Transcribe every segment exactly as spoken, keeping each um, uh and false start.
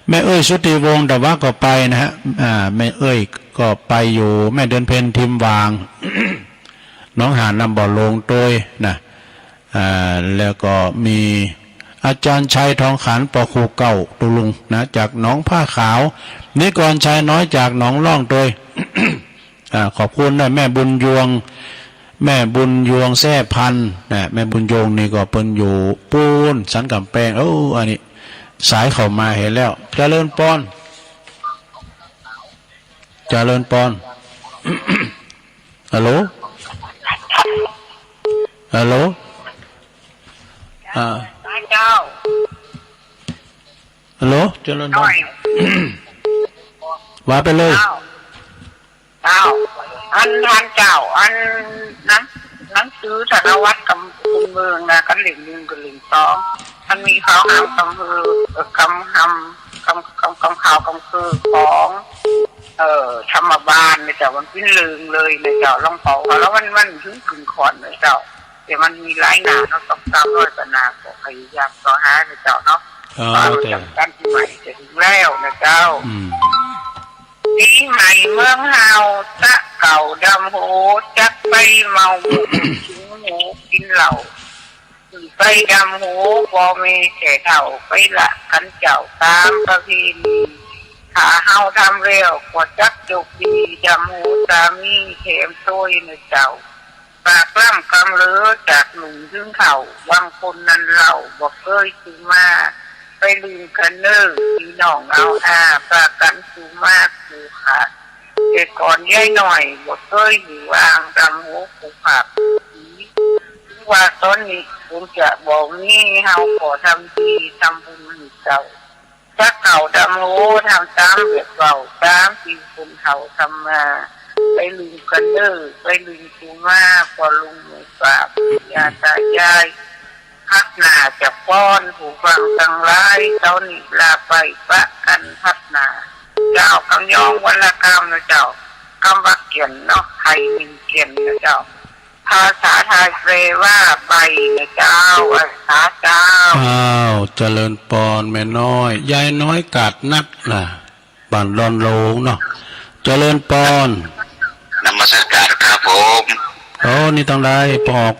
แม่เอื้อยชุติวงศ์ แต่ว่าก็ไปนะฮะ อ่า แม่เอื้อยก็ไปอยู่ แม่เดือนเพ็ญ ทิมวาง หนองหาน น้ำบ่อโลงโตยนะ อ่า แล้วก็มีอาจารย์ชัย ทองขัน ปอ ครูเก่า ตุลุงนะ จากหนองผ้าขาว นิกรชัยน้อย จากหนองล่องโตย อ่า ขอบคุณนะ แม่บุญยวง แม่บุญยวง แซ่พันธุ์นะ แม่บุญยวงนี่ก็เปิ้นอยู่ปูนสันกำแพง โอ้ อันนี้สายเข้ามาเห็นแล้ว เจริญปอน เจริญปอน ฮัลโหล ฮัลโหล อ่า เจ้า ฮัลโหล เจริญปอน หน่อย ว่าไปเลย เจ้า เจ้า อัน อันเจ้า อันหนัง หนังสือธนวัตรกำเมืองนะ กันเล่มหนึ่งกับเล่มสอง มันมีข้อห้ามกำเฮือ เอ่อ กำห้าม กำ กำ กำข่าวกำคือของ เอ่อ ธรรมบาลนะเจ้า มันเป็นเรื่องเลยนะเจ้า ลองเป่าเขาแล้วมัน มันถึงกึ่งขอนนะเจ้า แต่มันมีหลายหน้าเนาะ สองสามร้อยกว่าหน้า ก็พยายามเสาะหานะเจ้าเนาะ อ๋อ ว่า เจ้า จำกันปีใหม่จะถึงแล้วนะเจ้า อืม ปีใหม่เมืองเฮา จะเก่าดำโห จักไปเมาหมู่ กินหมูกินเหล้า ไปดำโห บ่แม่นแก่เฒ่า ไปละกันเจ้า ตามประเพณี ถ้าเฮาทำแล้ว ก็จักโชคดี ดำโหสามี แถมโชยนะเจ้า ปากล่ำกำเหลอ จากหนุ่มถึงเฒ่า บางคนนั้นเล่า บ่เคยซื้อมา ไปลืมกันเน้อ พี่น้องเอาอา ปากันสู่มาสู่ขา แต่ก่อนยายน้อย บ่เคยอยู่ว่าง ดำโหผู้ขาบผี ถึงว่าตอนนี้คงจะบ่มี เฮาก็ทำดี ทำบุญให้เจ้า ถ้าเก่าดำโห ทำตามแบบเว้า ตามที่คนเฒ่าทำมา ไปลืมกันเด้อ ไปลืมกูมา พ่อลุงแม่ป้าปู่ย่าตายาย ฮักหน้าจะฟ้อน ผู้ฟังทั้งหลาย เจ้านี้ลาไป ปะกันฮักหน้า เจ้า กำยองวรรณกรรมนะเจ้า กำว่าเกียนเนาะ ไข่หนึ่งเกียนนะเจ้า ภาษาไทยแปลว่าใบนะเจ้า ภาษาเจ้า อ้าว เจริญปอนแม่น้อย ยายน้อยกาดนัดนะ บ้านดอนโลงเนาะ เจริญปอน นมัสการครับผม โอ้ นี่ต้องได้ปอก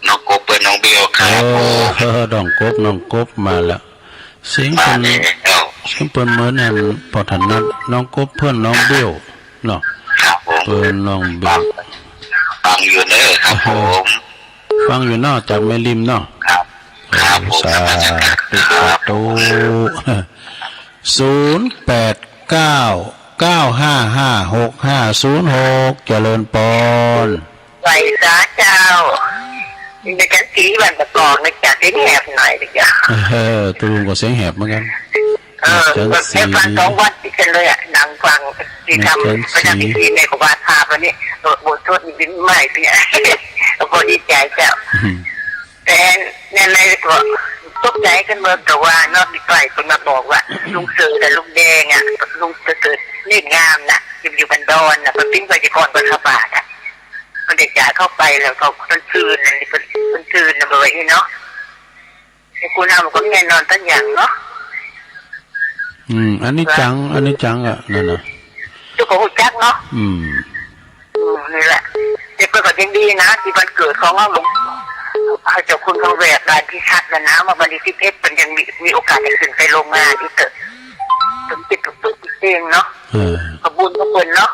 น้องกบเปิ้นน้องเบลครับผม เออ น้องกบ น้องกบมาแล้ว เสียงเปิ้น มาแล้ว เสียงเปิ้นเหมือนอันปอถนัด น้องกบเพื่อนน้องเบลเนาะ ครับผม เปิ้นน้องเบล ฟัง ฟังอยู่เด้อครับผม ฟังอยู่เนาะ จากแม่ริมเนาะ ครับ ครับผม สาธุ สาธุ ศูนย์แปดเก้า เก้าห้าห้า หกห้าศูนย์หก เจริญปอน ไหว้สาเจ้า นี่เป็นจังสีวันประกอบนะจ๊ะ เสียงแหบหน่อยนะจ๊ะ เออ ตูมก็เสียงแหบเหมือนกัน เออ แม่จันสี แบบฟังสองวันติดกันเลยอะ นั่งฟังที่ทำ แม่จันสี ประจำพิธีในกบาลภาพวันนี้ บท บทสวดบิณฑบาตเนี่ย ก็ดีใจเจ้า อืม แต่แม่ไม่ก็ตกใจกันเบิด แต่ว่านอกดีไปคนมาบอกว่า ลุงเสือกับลุงแดงอะ ลุงเสือเกิดเล่นงามนะ อยู่ อยู่บ้านดอนนะ เพิ่นปิ้งไปที่ก่อนเพิ่นเข้าป่าน่ะ เพิ่นได้จ่ายเข้าไปแล้วเขา เพิ่นคืนนั่น เพิ่น เพิ่นคืนนะ แบบนี้เนาะ ไอ้คุณเอามันก็แน่นอนตั้งอย่างเนาะ อืม อันนี้จัง อันนี้จังอะ นั่นน่ะ ทุกคนรู้จักเนาะ อืม อืม นี่แหละ แต่เพิ่นก็ยังดีนะ ที่วันเกิดของเราหลวง พระเจ้าคุณทองแหวก ลานพิทักษ์นะนะ ว่าวันที่สิบเอ็ดมันยังมี มีโอกาสได้ขึ้นไปโรงงานอีกเถอะ เพิ่นคิดถึงเพิ่นจริงๆเนาะ เออ ขอบคุณทุกคนเนาะ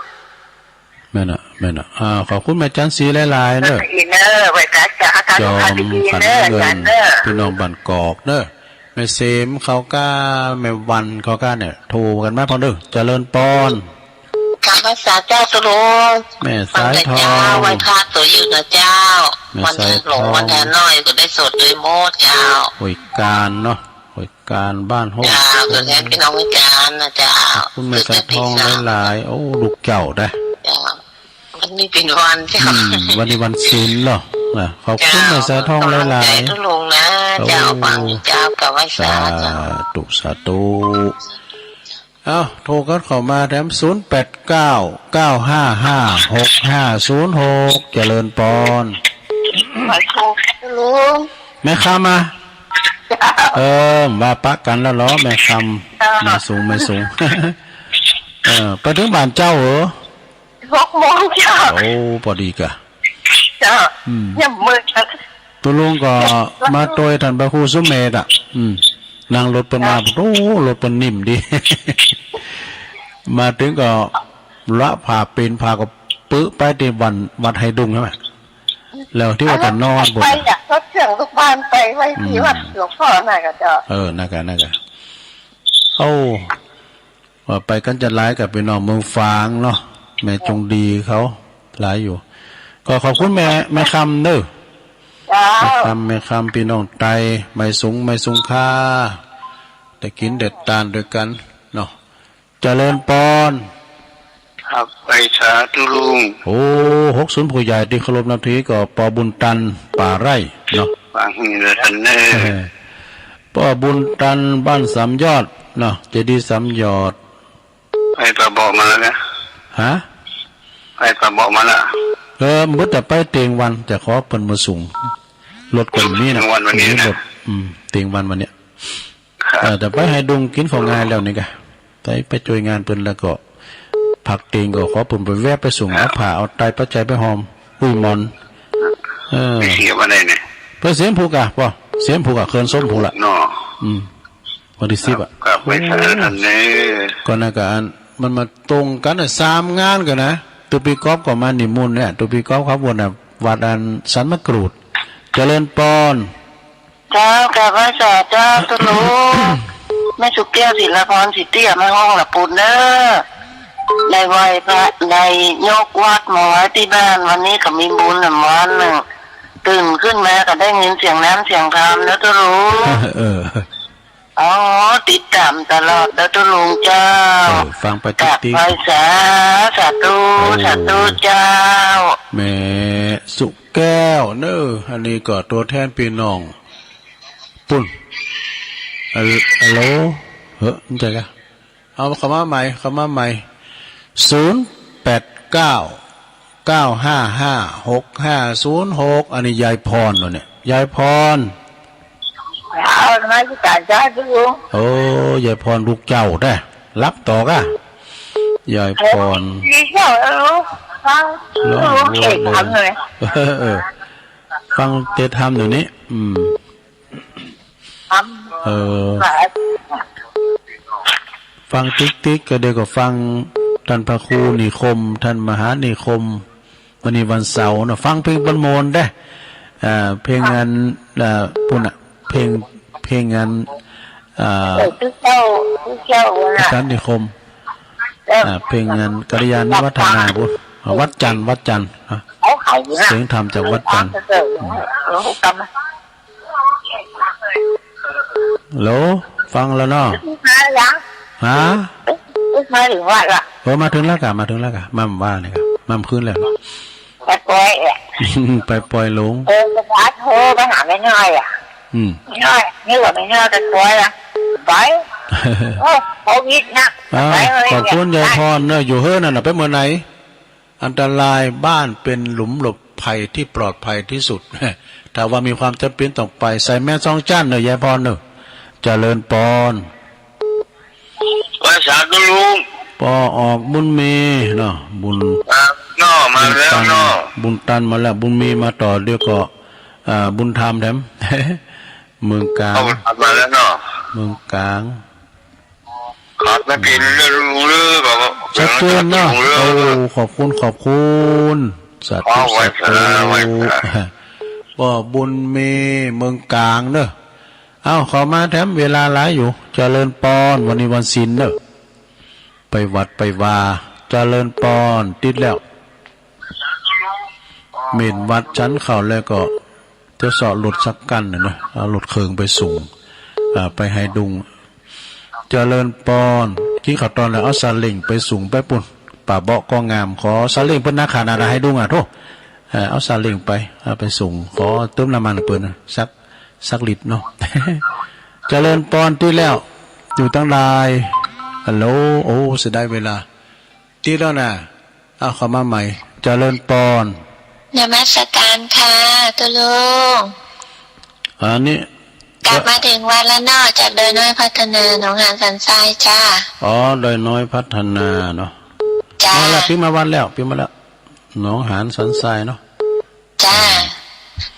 แม่นอะ แม่นอะ อ่า ขอบคุณแม่จันสีหลายๆเนอะ อินเนอร์ ไว้กัสจะหาการ จอม ทำดีๆ ขัน เนอร์ เงิน อาจารย์เนอร์ พี่น้องบ้านกอกเนอะ แม่เสมเขาก้า แม่วันเขาก้าเนี่ย โทรกันมาพอเด้อ เจริญปอน กราบไหว้สาเจ้าตุลุง แม่สายทอง ไหว้พระตัวอยู่นะเจ้า แม่สายทอง วันทานหลวง วันทานน้อยก็ได้สวดโดยโมดเจ้า ห้วยกาญเนาะ ห้วยกาญบ้านโฮก เจ้า ตัวแทนพี่น้องอาจารย์นะเจ้า ขอบคุณแม่สายทองหลายๆ โอ้ ลูกเจ้าได้ เจ้า วันนี้เป็นวันเจ้า อืม วันนี้วันศีลเหรอ นะ ขอบคุณแม่สายทองหลายๆ ขอบใจตุลุงนะ เจ้า โอ้ ฟังเจ้า กราบไหว้สาเจ้า สาธุ สาธุ เอ้า โทรกันเข้ามาแถม ศูนย์แปดเก้า เก้าห้าห้า หกห้าศูนย์หก เจริญปอน ขอโทษลุง แม่ค้ามา เออ ว่าปะกันแล้วเหรอ แม่คำ แม่สูง แม่สูง เออ ไปถึงบ้านเจ้าเหรอ หกโมงเจ้า โอ้ พอดีกะ เจ้า อืม ยังมืด ตกลงก็มาโตยท่านพระครูสุเมธอ่ะ อืม นั่งรถเปิ้นมา โอ้ รถเปิ้นนิ่มดี มาถึงก็ละผ้าเปลี่ยนผ้าก็ปึ๊ะไปที่วันวัดไฮดุงใช่ไหม แล้วที่ว่าจะนอนบน ไปอยากรถเครื่องลูกบ้านไปไว้ที่วัดหลวงพ่อน่ะก็เจ้า เออ นั่นกะ นั่นกะ โอ้ ว่าไปกันจะหลายกับพี่น้องเมืองฝางเนาะ แม่จงดีเขาหลายอยู่ ก็ขอบคุณแม่ แม่คำเด้อ เจ้า แม่คำ แม่คำ พี่น้องไต ไม่สูง ไม่สูงค่า ได้กินได้ตานด้วยกันเนาะ เจริญปอน ครับ ไปสาธุลุง โอ้ หกศูนย์ ผู้ใหญ่ที่เคารพนับถือก็ปอบุญตัน ป่าไร่เนาะ ฟังนี่ละท่านเนอะ เออ ปอบุญตัน บ้านสามยอดเนาะ เจดีย์สามยอด ไปปะเบาะมาแล้วนะ ฮะ ไปปะเบาะมาละ เออ มันก็จะไปเตียงวัน จะขอเปิ้นมาส่ง รถก็มีนะ เตียงวันวันนี้นะ มีรถ อืม เตียงวันวันเนี้ย ครับ เออ แต่ไปไฮดุงกินข้าวงายแล้วนี่กะ ไป ไปช่วยงานเปิ้นแล้วก็ พักเตียงก็ขอเปิ้นไปแวะไปส่ง ครับ เอาผ้า เอาไตรปัจจัยไปหอม อุ้ยหมอน เออ ไปเสียวันไหนเนี่ย ไปเสียมภูกะ ปอ เสียมภูกะ เคินส้มภูละ เนาะ อืม วันที่สิบอะ ครับ ไปสาธุท่านเนอะ ก็นั่นกะอัน มันมาตรงกันน่ะ สามงานกันนะ ตุ๊ปีก๊อฟก็มานิมนต์เนี่ย ตุ๊ปีก๊อฟครับ วันน่ะ วัดอันสันมะกรูด เจริญปอน เจ้า กราบไหว้สาเจ้า ตุ๊ลุง แม่สุแก้ว ศิลาพร สิทธิ แม่ห้องละปูนเด้อ ได้ไหว้พระ ได้ยกวัดมาไว้ที่บ้าน วันนี้ก็มีบุญหนึ่งวันหนึ่ง ตื่นขึ้นมาก็ได้ยินเสียงน้ำเสียงธรรมแล้วตุ๊ลุง เออ อ๋อ ติดตามตลอดแล้วตุ๊ลุงเจ้า เออ ฟังไปติ๊กติ๊ก กราบไหว้สา สาธุ โอ้ สาธุเจ้า แม่สุแก้วเนอะ อันนี้ก็ตัวแทนพี่น้อง ปุ้น ฮัล- ฮัลโหล เฮ้อ มันจะกะ เอาเข้ามาใหม่ เข้ามาใหม่ ศูนย์แปดเก้า เก้าห้าห้า หกห้าศูนย์หก อันนี้ยายพรเนาะเนี่ย ยายพร เอานมัสการเจ้าตุ๊ลุง โอ้ ยายพรลูกเจ้าแต๊ รับต่อกะ ยายพร เออ ดีเจ้า เออ ฟัง ร้อง ตุ๊ลุงเอก โวยวาย ทำหน่อย เออ ฟังเตธรรมอยู่นี่ อืม ครับ เออ ครับ ฟังติ๊กๆ ก็เดี๋ยวก็ฟังท่านพระครูนิคม ท่านมหานิคม วันนี้วันเสาร์เนาะ ฟังเพลงเปิ้นโมนแต๊ อ่า เพลงงาน อ่า ปุ้นน่ะ เพลง เพลงงาน อ่า เออ ตุ๊เจ้า ตุ๊เจ้าน่ะ อาจารย์นิคม เออ อ่า เพลงงานกัลยาณวัฒนาปุ้น อ่า วัดจันทร์ วัดจันทร์ อ่ะ เอาไข่อยู่นะ เสียงธรรมจากวัดจันทร์ เออ เออ เอากลับมา ฮัลโหล ฟังแล้วเนาะ มาแล้วยัง ฮะ มาถึงวัดละ เออ มาถึงแล้วกะ มาถึงแล้วกะ มาว่าเนี่ยกะ มาคืนแล้ว ไปปล่อยอ่ะ ไปปล่อยหลง เออ จะมาโทรไปหาแม่น้อยอ่ะ อืม แม่น้อย นี่ว่าแม่น้อยไปปล่อยอ่ะ ไป โอ้ โควิดนะ อ่า ไปเลย ขอบคุณยายพรเนอะ อยู่เฮือนนั่นน่ะ ไปเมื่อไหร่ อันตราย บ้านเป็นหลุมหลบภัยที่ปลอดภัยที่สุด ถ้าว่ามีความจำเป็นต้องไป ใส่แมสสองชั้นเนอะ ยายพรเนอะ เจริญปอน ไหว้สาตุ๊ลุง ปอออกบุญมีเนาะ บุญ ครับเนาะ มาแล้วเนาะ บุญตัน บุญตันมาแล้ว บุญมีมาต่อ เดี๋ยวก็ อ่า บุญธรรมแถม เมืองกลาง เอาบุญธรรมมาแล้วเนาะ เมืองกลาง ครับ ไม่เป็นเรื่องลุงเรื่อง ขอบคุณ ชัดเจนเนาะ ลุงเรื่อง โอ้ ขอบคุณ ขอบคุณ สาธุ เอาไว้ สาธุ สาธุ ไว้ ครับ ปอบุญมี เมืองกลางเนอะ เอ้า เข้ามาแถมเวลาหลายอยู่ เจริญปอน วันนี้วันศีลเนอะ ไปวัดไปวา เจริญปอน ติดแล้ว เม้นวัดฉันข้าวแล้วก็ เตียวเซาะรถสักคันน่ะเนาะ เอารถเคิ่งไปส่ง อ่า ไปไฮดุง เจริญปอน กินข้าวตอนแล้วเอาซาเล้งไปส่งไปปุ้น ป่าเบาะก็งาม ขอซาเล้งเปิ้นนาขนาดไฮดุงอ่ะ โธ่ เออ เอาซาเล้งไป เอาไปส่ง ขอเติมน้ำมันเปิ้นนะ สัก สักลิตรเนาะ เจริญปอน ติดแล้ว อยู่ตั้งหลาย ฮัลโหล โอ้ เสียดายเวลา ติดแล้วนะ เอาเข้ามาใหม่ เจริญปอน นมัสการค่ะ ตุ๊ลุง อันนี้ กลับมาถึงวัดแล้วเนาะ จากดอยน้อยพัฒนา หนองหานสันทรายจ้า อ๋อ ดอยน้อยพัฒนาเนาะ จ้า มาแล้ว ปิ๊งมาวัดแล้ว ปิ๊งมาแล้ว หนองหานสันทรายเนาะ จ้า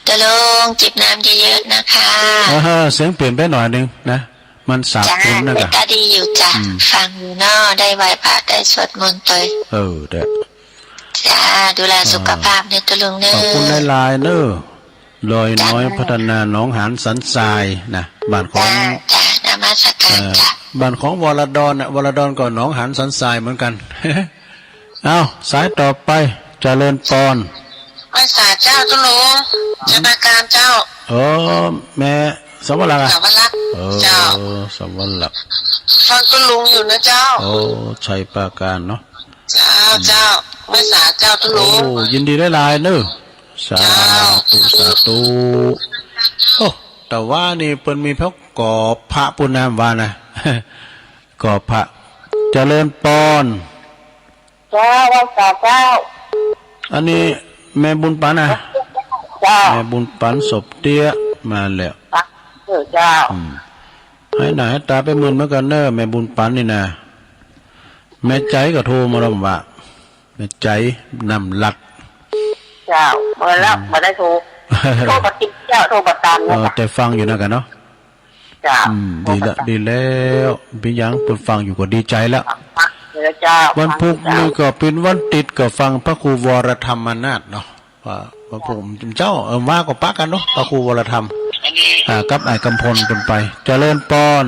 ตาลุงจิบน้ำเยอะๆนะคะ เออ เสียงเปลี่ยนไปหน่อยนึงนะ มันสาบ จ้า คุณนะ ไม่ กะ ตาดีอยู่จ้ะ อืม ฟังอยู่เนาะ ได้ไหว้พระ ได้สวดมนต์ไป เออ เด้อ จ้า ดูแลสุขภาพเนอะ ตาลุงเนอะ ขอบคุณหลายๆเนอะ ดอยน้อย จ้า พัฒนา หนองหานสันทรายนะ บ้านของ จ้า จ้า นมัสการ เอ่อ จ้ะ บ้านของวรดรน่ะ วรดรก็หนองหานสันทรายเหมือนกัน เอ้า สายต่อไป เจริญปอน ไหว้สาเจ้า ตาลุง ชัยปราการเจ้า เออ แม่สวรรคอะ สวรรค เออ เจ้า สวรรค ฟังตาลุงอยู่นะเจ้า โอ้ ชัยปราการเนาะ เจ้า เจ้า ไหว้สาเจ้า ตาลุง โอ้ ยินดีหลายๆเนอะ สาธุ เจ้า สาธุ โอ้ แต่ว่านี่เปิ้นมีพระกอบพระปูนน้ำวานะ กอบพระ เจริญปอน เจ้า ไหว้สาเจ้า อันนี้แม่บุญปันนะ เจ้า แม่บุญปันศพเตี้ยมาแล้ว เออ เจ้า อืม ให้หน้าให้ตาไปเมินเหมือนกันเนอะ แม่บุญปันนี่นะ แม่ใจก็โทรมาแล้วว่า แม่ใจนำหลัก เจ้า เมินแล้ว อืม บ่ได้โทร โทรบ่ติดเจ้า โทรบ่ตัน เออ เนาะ แต่ฟังอยู่นะกันเนาะ เจ้า อืม ดีละ ดีแล้ว เปิ้นยัง เปิ้นฟังอยู่ก็ดีใจแล้ว เออ เจ้า วันพุธนี่ก็เป็นวันติดก็ฟังพระครูวรธรรมนาถเนาะ ว่า ว่าผมเจ้า เออ ว่าก็ปะกันเนาะ พระครูวรธรรม อ่า กับอ้ายกำพลเปิ้นไป เจริญปอน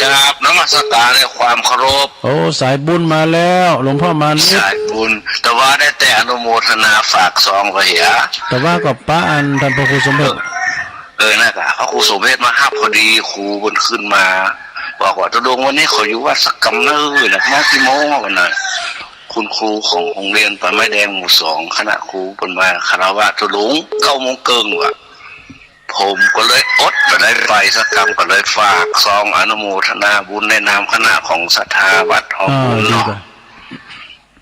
กราบนมัสการในความเคารพ โอ้ สายบุญมาแล้ว หลวงพ่อมานิด สายบุญ แต่ว่าได้แต่อนุโมทนาฝากซองไว้เหีย แต่ว่าก็ปะอันท่านพระครูสมเด็จ เออ เออ นะกะ พระครูสมเด็จมาฮับพอดี ครูเปิ้นขึ้นมา บอกว่า ตาลุง วันนี้ขออยู่วัดสักกำเนอะนะ มากี่โมงวะนะ คุณครูของโรงเรียนป่าไม้แดงหมู่สอง คณะครูเปิ้นมาคารวะตาลุง เก้าโมงเกิ่งวะ ผมก็เลยอดบ่ได้ไปสักกำ ก็เลยฝากซองอนุโมทนาบุญในนามคณะของศรัทธาวัดหอมบุญเนาะ อ่า ดีกว่า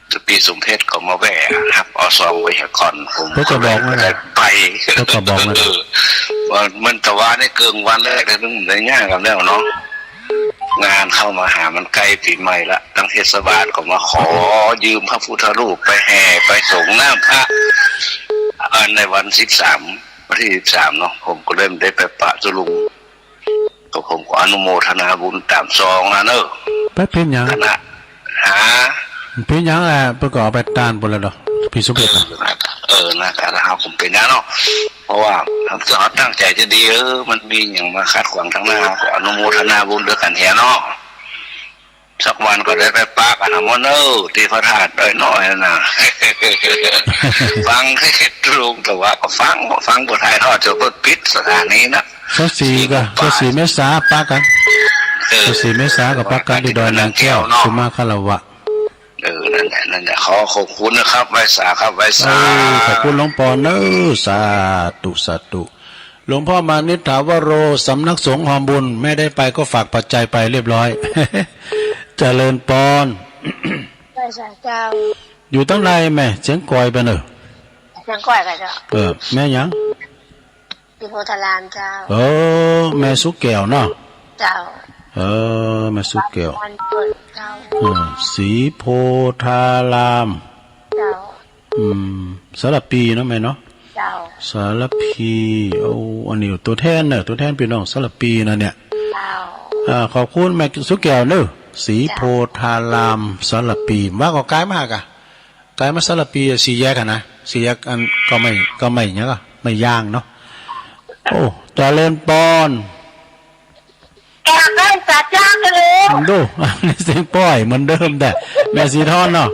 เจ้าพี่สมเพชรก็มาแวะฮับเอาซองไว้ให้ก่อน ผมก็เลยบ่ได้ไป เพิ่นก็บอกนั่นแหละ เออ ว่ามันแต่ว่าในเกิงวันแรกเลย มันได้ยากกันแล้วเนาะ งานเข้ามาหามันใกล้ปีใหม่ละ ทางเทศบาลก็มาขอยืมพระพุทธรูปไปแห่ไปสรงน้ำพระ อันในวันสิบสาม วันที่สิบสามเนาะ ผมก็เลยได้ไปปะตาลุง ก็ผมก็อนุโมทนาบุญตามซองนะเนอะ ไปเป็นหยัง คณะ ฮะ เป็นหยังแหละ เปิ้นก็เอาไปตานปูนแล้วเนาะ พี่สมเด็จน่ะ เออ นะ ก็ถ้าหากผมเป็นหยังเนาะ เพราะว่าถ้าเราตั้งใจจะดี เออ มันมีหยังมาขัดขวางทางหน้า ก็อนุโมทนาบุญด้วยกันแท้เนาะ สักวันก็ได้ไปปะกันนะหมอเนอะ ที่พระธาตุดอยน้อยนะ ฟังเทศน์ลุง แต่ว่าก็ฟัง ฟังผู้ถ่ายทอดจนเพิ่นปิดสถานีนะ ซาวสี่ก็ ซาวสี่เมษาปะกัน เออ ซาวสี่เมษาก็ปะกันที่ดอยนางแก้ว สุมาคารวะ เออ นั่นแหละ นั่นแหละ ขอขอบคุณนะครับ ไหว้สาครับ ไหว้สา เออ ขอบคุณหลวงปอนเนอะ สาธุ สาธุ หลวงพ่อมานิษฐาวโร สำนักสงฆ์หอมบุญ แม่ได้ไปก็ฝากปัจจัยไปเรียบร้อย เจริญปอน ไหว้สาเจ้า อยู่ตั้งในแม่ เสียงกอยไปเนอะ เสียงกอยไปเจ้า เออ แม่หยัง ศรีโพธารามเจ้า เออ แม่สุแก้วเนาะ เจ้า เออ แม่สุแก้ว วันเกิดเจ้า เออ ศรีโพธาราม เจ้า อืม สารภีเนาะแม่เนาะ เจ้า สารภี โอ้ อันนี้ตัวแทนเนอะ ตัวแทนพี่น้องสารภีนะเนี่ย เจ้า อ่า ขอบคุณแม่สุแก้วเนอะ ศรีโพธาราม สารภี ว่าก็กายมาหากะ กายมาสารภี สี่แยกหั้นนะ สี่แยกอันก็ไม่ ก็ไม่หยังก็ไม่ยางเนาะ โอ้ เจริญปอน กราบไหว้สาเจ้า ตาลุง ดู เสียงป้อยเหมือนเดิมแต่ แม่สีทอนเนาะ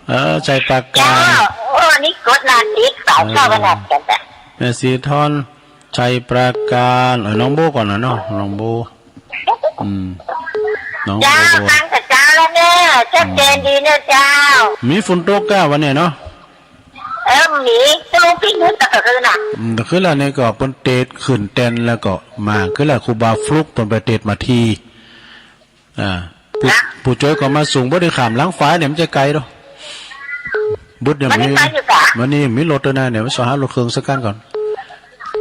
เออ ชัยปราการ เจ้า โอ้ นี่กดนานติดสายเข้าขนาดกันแต่ แม่สีทอน ชัยปราการ เออ น้องโบก่อนนะเนาะ น้องโบ อืม น้องโบ เจ้า ฟังแต่เช้าแล้วเนี่ย ชัดเจนดีเนี่ยเจ้า มีฝนตกก้าวันเนี่ยเนาะ เออ มี ตาลุงปิ๊กนึกแต่คืนน่ะ อืม แต่คืนละนี่ก็เปิ้นเตสขึ้นแตนแล้วก็มา คืนละครูบาฟลุกเปิ้นไปเตสมาที อ่า ผู้ นะ ผู้จ้อยก็มาส่ง บ่ได้ข้ามหลังฝายเนี่ย มันจะไกลเนาะ บึดเนี่ย มัน มี ไกลอยู่กะ มันนี่มีรถด้วยนะเนี่ย ไปสอหารถเครื่องสักคันก่อน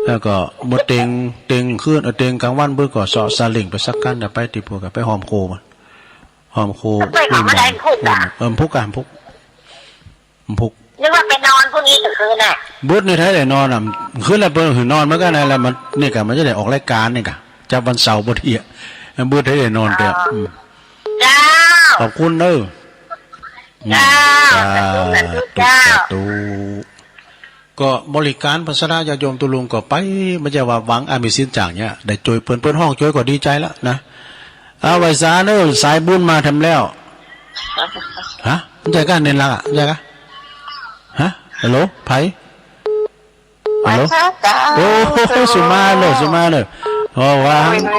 แล้วก็เมื่อเต็ง เต็งคืน เออ เต็งกลางวันเบิดก็เซาะซาเล้งไปสักคันนะ ไปตี้ปัวก็ไปหอมโคมัน หอมโค ไปเอามาได้ อุ้ย มันพุกอะ เออ มันพุกอะ มันพุก มันพุก นึกว่าไปนอนพรุ่งนี้กลางคืนน่ะ เบิดนี่ไทยได้นอนอะ คืนละเปิ้นหื้อนอนเหมือนกันนะ แล้วมัน นี่กะ มันจะได้ออกรายการนี่กะ จับวันเสาร์พอดีอะ เบิดไทยได้นอนแต่ อ๋อ อืม เจ้า ขอบคุณเด้อ อืม เจ้า สาธุ สาธุ สาธุ เจ้า สาธุ ก็บริการพระสงฆ์ญาติโยมตุลุงก็ไป ไม่ใช่ว่าหวังอามีสินจ้างเนี่ย ได้ช่วยเปิ้น เปิ้นฮ้องช่วยก็ดีใจแล้วนะ เอา ไหว้สาเนอะ สายบุญมาทำแล้ว ฮะ มันใช่กะ เน้นหลักอะ มันใช่กะ ฮะ ฮัลโหล ไผ ฮัลโหล ไหว้สาเจ้า โอ้ สุมาเนอะ สุมาเนอะ โอ้ ว่า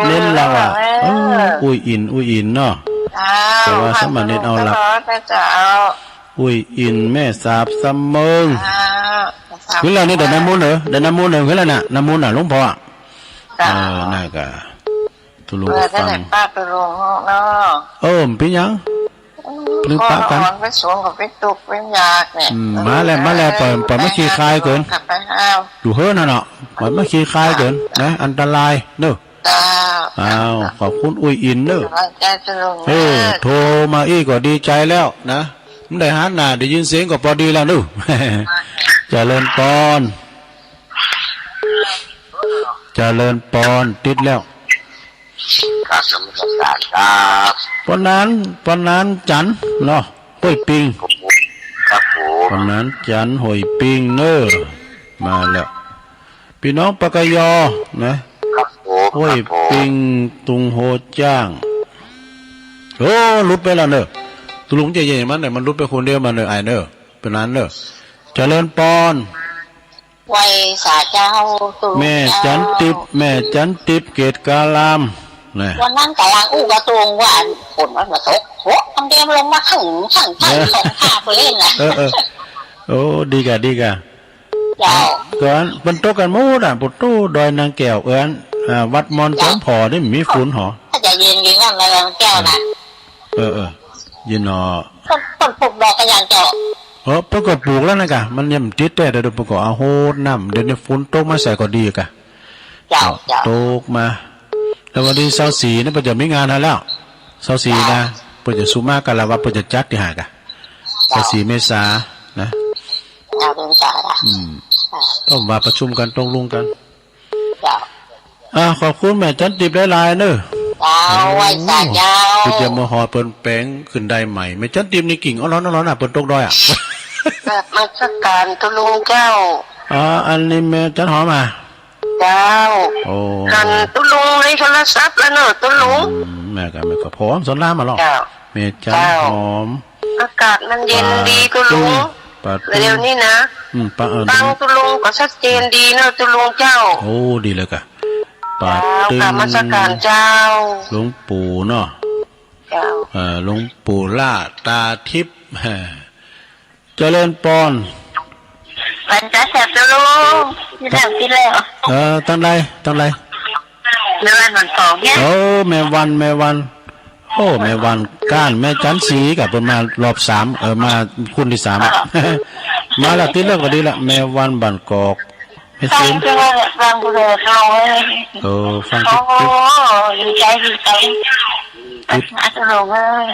เน้นหลักอะ เออ อุ้ยอิน อุ้ยอินเนาะ เจ้า แต่ว่าสามารถเน้นเอาหลัก เจ้า อุ้ยอิน แม่สาบสำเมิง อ่า คือแล้วนี่ได้น้ำมนต์เหรอ ได้น้ำมนต์เหรอ คือแล้วน่ะ น้ำมนต์น่ะ หลวงพ่ออะ เจ้า เออ นั่นก็ ตุลุง เออ ก็ฟัง นั่นแหละ ป้าตุลุงเนาะ เออ มันเป็นหยัง อืม ลืมปะกัน ขออ่อนไปสูงกับไปตกไปยากเนี่ย อืม มาแล้ว มาแล้ว ปล่อย ปล่อยมาขี้คายเกิน กลับไปห้าว อยู่เฮือนน่ะเนาะ ปล่อยมาขี้คายเกิน นะ อันตรายเนอะ เจ้า อ้าว ขอบคุณอุ้ยอินเนอะ กำลังใจสนุก เออ เนอะ โทรมาอี้ก็ดีใจแล้วนะ มันได้หันหน้าได้ยินเสียงก็พอดีแล้วเนอะ เจริญพร เจริญพร ติดแล้ว ครับ นมัสการครับ ปอนัน ปอนันจันทร์เนาะ ห้วยปิง ครับผม ปอนันจันทร์ ห้วยปิงเนอะ มาแล้ว พี่น้องปกย นะ ครับผม ห้วยปิง ครับผม ตุงโฮจ้าง โอ้ หลุดไปแล้วเนอะ ตุลุงใจเย็นมันเนี่ย มันหลุดไปคนเดียวมันเนอะ ไอ้เนอะ เป็นนั้นเนอะ เจริญพร ไหว้สาเจ้าตุลุง แม่จันติบ เจ้า แม่จันติบ เกตการาม นะ วันนั้นกำลังอู้กระตุงว่าอันฝนมันมาตก โห มันเตรียมลงมาถึง ถึง ถึง เออ สองขาไปเล่นนะ เออ เออ โอ้ ดีกะ ดีกะ เจ้า ก่อน มันตกกันหมดอ่ะ ปุตตู้ ดอยนางแก้ว เอิ้น อ่า วัดมอน เจ้า จอมผอนี่มีฝนหอ ถ้าจะเย็นดีนั่นเลยเจ้านะ เออ เออ เออ ยินหนอ ต้น ต้นปลูกดอกกระยางเจ้า เออ เปิ้นก็ปลูกแล้วนะกะ มันยังติดแต่เดี๋ยวเปิ้นก็เอาโหดน้ำ เดี๋ยวนี้ฝนตกมาใส่ก็ดีกะ เจ้า เจ้า ตกมา แล้ววันที่ซาวสี่นี่เปิ้นจะมีงานให้แล้ว ซาวสี่นะ เจ้า เปิ้นจะสุมากันแล้วว่าเปิ้นจะจัดตี้หาดกะ เจ้า ซาวสี่เมษานะ เจ้า เมษาละ อืม เจ้า ต้องมาประชุมกัน ตกลงกัน เจ้า อ่า ขอบคุณแม่จันติบหลายๆเนอะ เจ้า โอ้ ไหว้สาเจ้า คือจะมาฮอดเปิ้นแปลงขึ้นได้ใหม่ แม่จันติบนี่กิ่งอ่อนๆๆน่ะ เปิ้นตกดอยอ่ะ กราบนมัสการตุลุงเจ้า อ่า อันนี้แม่จันหอมอ่ะ เจ้า โอ้ หันตุลุงในโทรศัพท์แล้วเนอะตุลุง อืม แม่ก็ แม่ก็พร้อมสอนรามมาหรอก เจ้า แม่จันหอม เจ้า อากาศมันเย็นดีตุลุง ปาตึง เดี๋ยวนี้นะ อืม ปา เออ ฟังตุลุงก็ชัดเจนดีเนอะตุลุงเจ้า โอ้ ดีเลยกะ ปาตึง เจ้า กราบนมัสการเจ้า หลวงปู่เนาะ เจ้า เอ่อ หลวงปู่ล่าตาทิพย์ เจริญปอน วันจันทร์แสบตุลุง ที่แล้วที่แล้ว เออ ตั้งใด ตั้งใด เดือนวันสองเนี่ย โอ้ แม่วัน แม่วัน โอ้ แม่วันก้าน แม่จันสีกับเปิ้นมารอบสาม เออ มาคนที่สามอะ มาละ ติดแล้วก็ดีละ แม่วันบ้านกอก ไม่ ฟัง เซ็ง จังเลยฟังกูเลยฟังเลย เออ ฟัง โอ้ ทุก ดีใจ ดีใจ ติด อาตุลงเอ้ย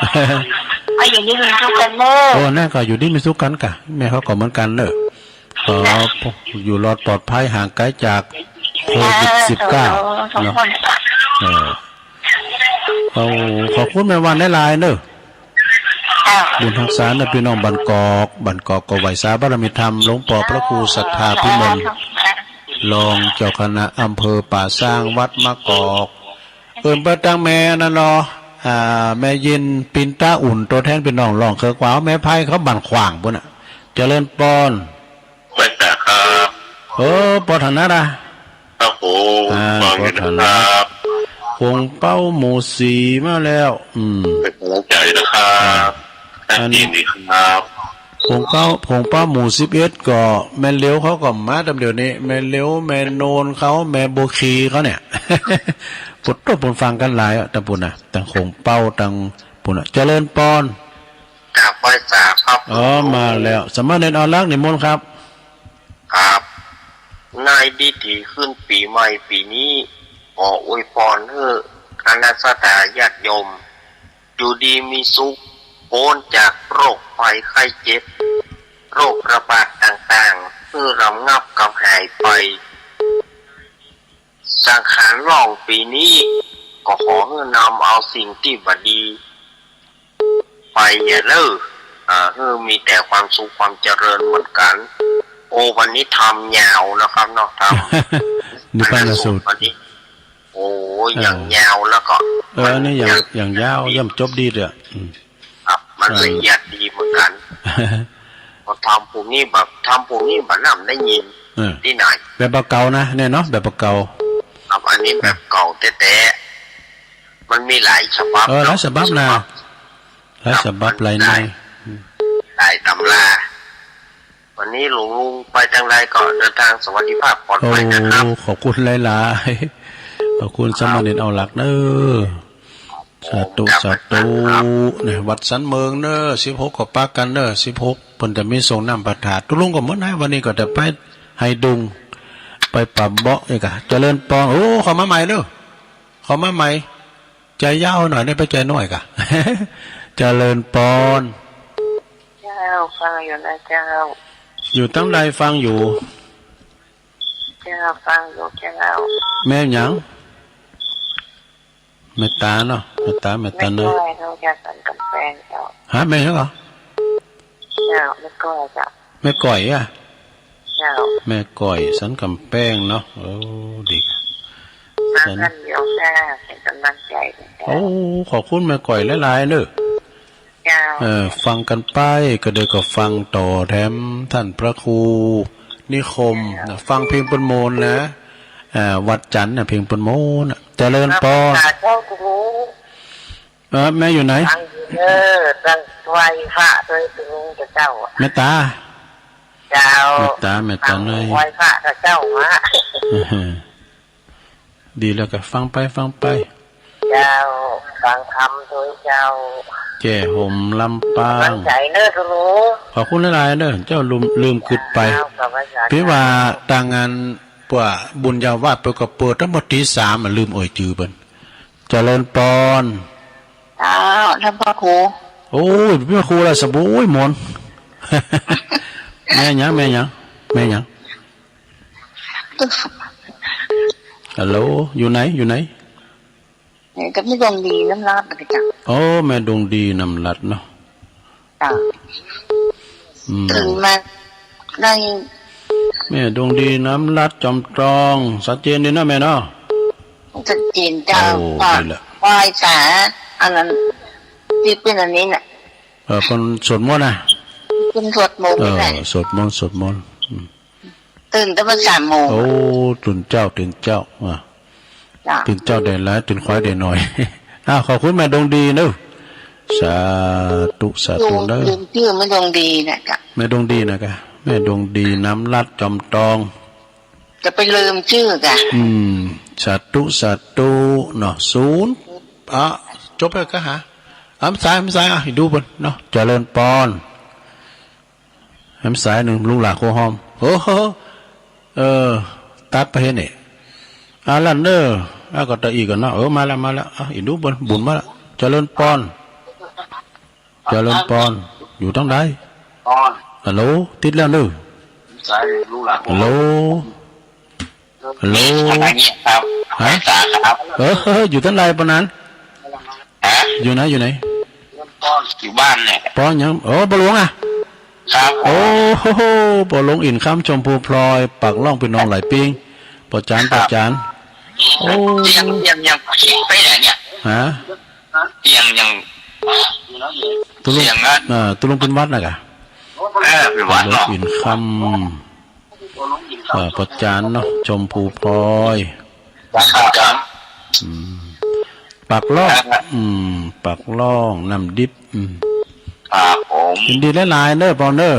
เอาอยู่ดีมีสุขกันเนอะ โอ้ นั่นก็อยู่ดีมีสุขกันกะ แม่เขาก็เหมือนกันเนอะ ขออยู่รอดปลอดภัย ห่างไกลจากโควิดสิบเก้า เนาะ เออ เอา ขอบคุณแม่วันหลายๆเนอะ เจ้า บุญฮักษาเนอะ พี่น้องบ้านกอก บ้านกอกก็ไหว้สาบารมีธรรม หลวงปอพระครูสัทธาพิมล รองเจ้าคณะอำเภอป่าซาง วัดมะกอก เอิ้นไปตางแม่นั่นเนาะ อ่า แม่ยิน ปินตาอุ่น ตัวแทนพี่น้องร้องเคิร์กว่า แม่ไพเขาบ้านขวางปุ้นน่ะ เจริญปอน ไหว้สาครับ เออ ปอถนัดอะ ครับผม อ่า ฟังอยู่นะครับ ปอถนัด ผงเป้าหมู่สี่มาแล้ว อืม เป็นกำลังใจนะครับ อ่า อันนี้ ยินดีครับ ผงเป้า ผงเป้าหมู่สิบเอ็ดก็ แม่เหลียวเขาก็มาตามเดี๋ยวนี้ แม่เหลียว แม่โนนเขา แม่บัวขีเขาเนี่ย ปุดโตปุนฟังกันหลายอะ ตางปุ้นน่ะ ตางผงเป้า ตางปุ้นน่ะ เจริญปอน กราบไหว้สาครับ อ๋อ มาแล้ว สามเณรอรักษ์นิมนต์ครับ ครับ ในพิธีขึ้นปีใหม่ปีนี้ ขออวยพรให้คณะศรัทธาญาติโยม อยู่ดีมีสุข พ้นจากโรคภัยไข้เจ็บ โรคระบาดต่างๆ ให้ระงับกับหายไป สังขารล่องปีนี้ ก็ขอให้นำเอาสิ่งที่บ่ดี ไปอย่าเลิก อ่า ให้มีแต่ความสุขความเจริญเหมือนกัน โอ้ วันนี้ทำยาวนะครับเนาะ ทำ นี่ปานาสูตร อันนั้นสูตรวันนี้ โอ้ อ่า อย่างยาวแล้วก็ เออ อันนี้อย่าง มัน อย่างยาว ย่อมจบดีเด้อ อืม ครับ มัน อ่า ละเอียดดีเหมือนกัน พอทำพวกนี้แบบ ทำพวกนี้แบบนั้นได้ยิน เออ ที่ไหน แบบเก่าๆ นะ เนี่ยเนาะ แบบเก่า ครับ อันนี้แบบเก่าแต๊ๆ มันมีหลายฉบับ เออ หลายฉบับนะ หลายฉบับ ครับ หลายใน หลาย อืม หลายตำรา วันนี้หลวงลุงไปทางใดก็เดินทางสวัสดิภาพปลอดภัยนะครับ โอ้ ขอบคุณหลายๆ ขอบคุณสามเณรเอาหลักเด้อ สาธุ สาธุ เนี่ย วัดสันเมืองเนอะ สิบหก ก็ปะกันเนอะ สิบหก เปิ้นจะมีสรงน้ำพระธาตุ ตุลุงก็หมดนะ วันนี้ก็จะไปไฮดุง ไปป่าเบาะอีกอะ เจริญปอง โอ้ เข้ามาใหม่เนอะ เข้ามาใหม่ ใจยาวหน่อยได้ไปใจน้อยกะ เจริญปอน เจ้า ฟังอยู่นะเจ้า อยู่ตั้งใดฟังอยู่ เจ้า ฟังอยู่เจ้า แม่หยัง แม่ตาเนาะ แม่ตา แม่ตาเนาะ แม่ก้อย น้องจากสันกำแพงเจ้า ฮะ แม่หยังเหรอ เจ้า แม่ก้อยเจ้า แม่ก้อยอะ เจ้า แม่ก้อย สันกำแพงเนาะ โอ้ ดี มา สัน ท่านเดียวจ้า เป็นกำลังใจนะเจ้า โอ้ ขอบคุณแม่ก้อยหลายๆ เนอะ เจ้า เออ ฟังกันไป ก็เดี๋ยวก็ฟังต่อแถมท่านพระครูนิคมนะ ฟังเพลงเปิ้นโมนนะ อ่า วัดจันทร์นะ เพลงเปิ้นโมนนะ เจริญปอน สาธุ เออ แม่อยู่ไหน ตั้งอยู่เด้อ ตั้งไหว้พระด้วย ถึงจะเจ้าอะ แม่ตา เจ้า แม่ตา แม่ตา ตั้ง น้อย ไหว้พระกับเจ้ามา ดีแล้วก็ฟังไป ฟังไป เจ้า ฟังธรรมด้วยเจ้า แจ้ห่มลำปาง ตั้งใจเนอะทุกคน ขอบคุณหลายๆ เนอะ เจ้าลืม ลืมกึดไป เจ้า ขอบพระคุณ พี่ว่า เจ้า ต่างงาน พวกบุญญาวาสเปิ้นก็เปิดตั้งแต่ตีสามอะ ลืมเอ่ยจื่อเปิ้น เจริญปอน เจ้า ท่านพระครู โอ้ย พระครูละสะบุยมน แม่หยัง แม่หยัง แม่หยัง ฮัลโหล อยู่ไหน อยู่ไหน เนี่ย ก็แม่ดวงดีน้ำลาดนะเจ้า โอ้ แม่ดวงดีน้ำลาดเนาะ เจ้า อืม ตื่นมาได้ แม่ดวงดีน้ำลาดจอมตรอง ชัดเจนดีเนาะแม่เนาะ ชัดเจนเจ้า โอ้ ก็ ดีละ ไหว้สา อันนั้น ที่เป็นอันนี้น่ะ เออ เปิ้นสวดมนต์นะ เปิ้นสวดมนต์ เออ นี่แหละ สวดมนต์ สวดมนต์ อืม ตื่นตั้งแต่สามโมง โอ้ ตื่นเจ้า ตื่นเจ้า อ่ะ จ้ะ ตื่นเจ้าได้หลาย ตื่นควายได้น้อย อ้าว ขอบคุณแม่ดวงดีเนอะ สาธุ สาธุเนอะ ลืม ลืมชื่อแม่ดวงดีนะจ๊ะ แม่ดวงดีนะกะ แม่ดวงดี น้ำลาดจอมตอง จะไปลืมชื่อกะ อืม สาธุ สาธุ เนาะ ศูนย์ อ่ะ จบแล้วกะฮะ อำสาย อำสาย อ่ะ ดูเปิ้นเนาะ เจริญปอน แหมสายหนึ่ง ลุงหลาโคหอม โอ้โห เออ ตัดไปเห็นนี่ อาลันเนอร์ อาก็ตะอีกันเนาะ เออ มาแล้ว มาแล้ว อ่ะ อีดูบุญ บุญมาแล้ว เจริญปอน เจริญปอน อยู่ตรงไหน ฮัลโหล ติดแล้วเนอะ ฮัลโหล ฮัลโหล อะไรเนี่ยครับ ฮะ สาครับ เออ อยู่ตั้งไรปานนั้น ฮะ อยู่ไหน อยู่ไหน อยู่บ้านเนี่ย ปอหยัง โอ้ ปอหลวงอ่ะ ครับผม โอ้โห ปอหลวงอินทร์คำ ชมพูพลอย ปากล่องพี่น้องหลายปิง ปอจาน ครับ ปอจาน โอ้ เสียง เสียงยังไปไหนเนี่ย ฮะ เสียงยัง ตุลุง เสียงนะ อ่า ตุลุงเป็นหวัดนะกะ เออ เป็นหวัดเนาะ ปอหลวงอินทร์คำ เอ่อ ป้อจ๋านเนาะ ชมพูพลอย ครับ อืม ปากล่อง ครับ อืม ปากล่อง น้ำดิบ อืม ครับผม ยินดีหลายๆ เด้อ ปอเด้อ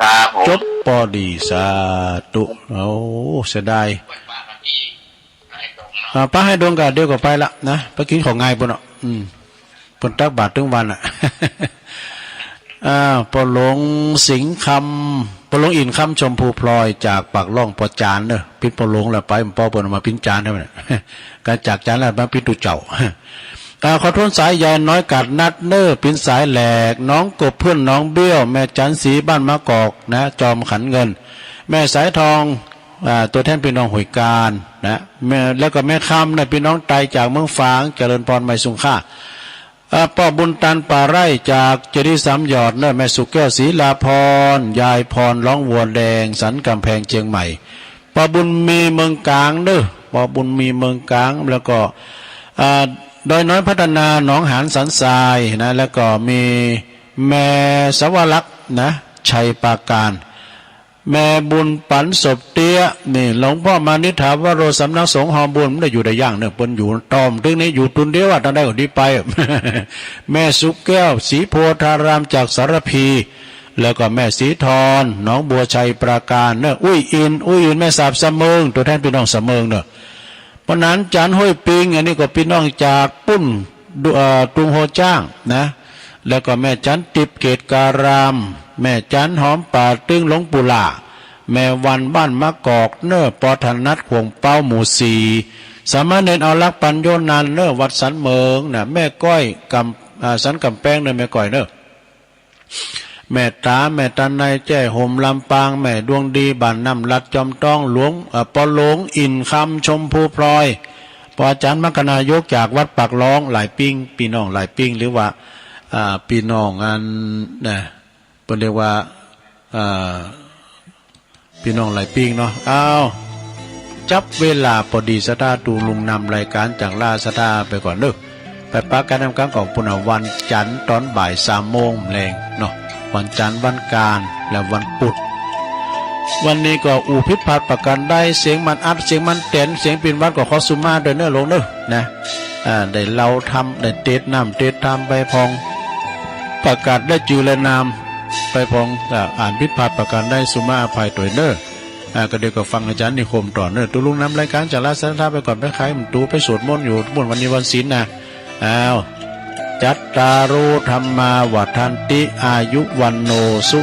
ครับผม จบปอดี สาธุ โอ้ เสียดาย อ่า ป้าให้ดวงกะ เดี๋ยวก็ไปละนะ ไปกินข้าวงายปุ้นเนาะ อืม เปิ้นตักบาตรตึงวันอ่ะ อ่า ป้อหลวงสิงห์คำ ป้อหลวงอินทร์คำชมพูพลอยจากปากล่อง ป้อจานเนอะ ปิ้นป้อหลวงแล้วไป ป้อเปิ้นเอามาปิ้นจานใช่ไหมเนี่ย ก็จากจานแล้วมาปิ้นตุ๊เจ้า อ่า ขอโทษสายใยน้อยกาดนัดเนอะ ปิ้นสายแหลก น้องกบเพื่อนน้องเบี้ยว แม่จันสีบ้านมะกอกนะ จอมขันเงิน แม่สายทอง อ่า ตัวแทนพี่น้องห้วยกาญนะ แม่ แล้วก็แม่คำนะ พี่น้องไตจากเมืองฝาง เจริญพร ไม่สุงค่า อ่า ป้อบุญตันป่าไร่จากเจดีย์สามหยอดเนอะ แม่สุแก้วศรีลาพร ยายพรร้องวัวแดง สันกำแพงเชียงใหม่ ป้อบุญมีเมืองกลางเนอะ ป้อบุญมีเมืองกลาง แล้วก็ อ่า ดอยน้อยพัฒนา หนองหานสันทรายนะ แล้วก็มีแม่สวรักษ์นะ ชัยปราการ แม่บุญปันศพเตี้ย นี่ หลวงพ่อมานิษฐาวโร สำนักสงฆ์ฮอบุญ ไม่ได้อยู่ได้ย่างเนอะ เปิ้นอยู่ตอมตึงนี้ อยู่ตุนเดียวอะ ตอนใดก็ดีไป แม่สุแก้ว ศรีโพธาราม จากสารพี แล้วก็แม่ศรีทร หนองบัวชัยปราการเนอะ อุ้ยอิน อุ้ยอิน แม่สาบสะเมิง ตัวแทนพี่น้องสะเมิงเนอะ เพราะนั้นจันห้วยปิง อันนี้ก็พี่น้องจากปุ้นดุ เอ่อ ตุงโฮจ้างนะ แล้วก็แม่จันติบเกตการาม แม่จันหอมป่าตึงหลวงปู่หล่า แม่วันบ้านมะกอกเนอ ปอถนัดขวงเป้าหมู่สี่ สามเณรเอารักปัญโยนันท์เนอ วัดสันเมิงนะ แม่ก้อยกำ อ่า สันกำแพงเนอ แม่ก้อยเนอ แม่ต๋า แม่ต๋าในแจ้ห่มลำปาง แม่ดวงดี บ้านน้ำลัดจอมต้องหลวง เอ่อ ปอหลวงอินคำชมพูพลอย ปออาจารย์มรรคนายกจากวัดปากหลอง หลายปิ้ง พี่น้องหลายปิ้ง หรือว่า อ่า พี่น้องอัน นะ เปิ้นเรียกว่า อ่า พี่น้องหลายปิ้งเนาะ อ้าว จับเวลาปอดี ศรัทธา ตุ๊ลุงนำรายก๋านจั่งลาศรัทธาไปก่อนเนอะ ไปปะกั๋นนำกั๋นของปุ้นเอาวันจันทร์ต๋อนบ่ายสามโมงแลงเนาะ วันจันทร์ วันอังคาร และวันพุธ วันนี้ก็อู้ผิดพลาดประการใด เสียงมันอัด เสียงมันแตน เสียงปิ้นหวัดก็ขอสุมาด้วยเนอะหลวงเนอะ นะ อ่า ได้เล่าธรรม ได้เตสน์น้ำเตสน์ธรรมไปพอง ประกาศได้จื้อและนามไปพอง อ่า อ่านผิดพลาดประการใดสุมาอภัยตวยเนอะ อ่า ก็เดี๋ยวก็ฟังอาจารย์นิคมต่อเนอะ ตุ๊ลุงนำรายก๋านจั่งลาศรัทธาไปก่อน ไปขายหมูตู ไปสวดมนต์อยู่ มื้อวันนี้วันศีลนะ อ้าว จัตตาโร ธัมมา วัฑฒันติ อายุ วัณโณ สุ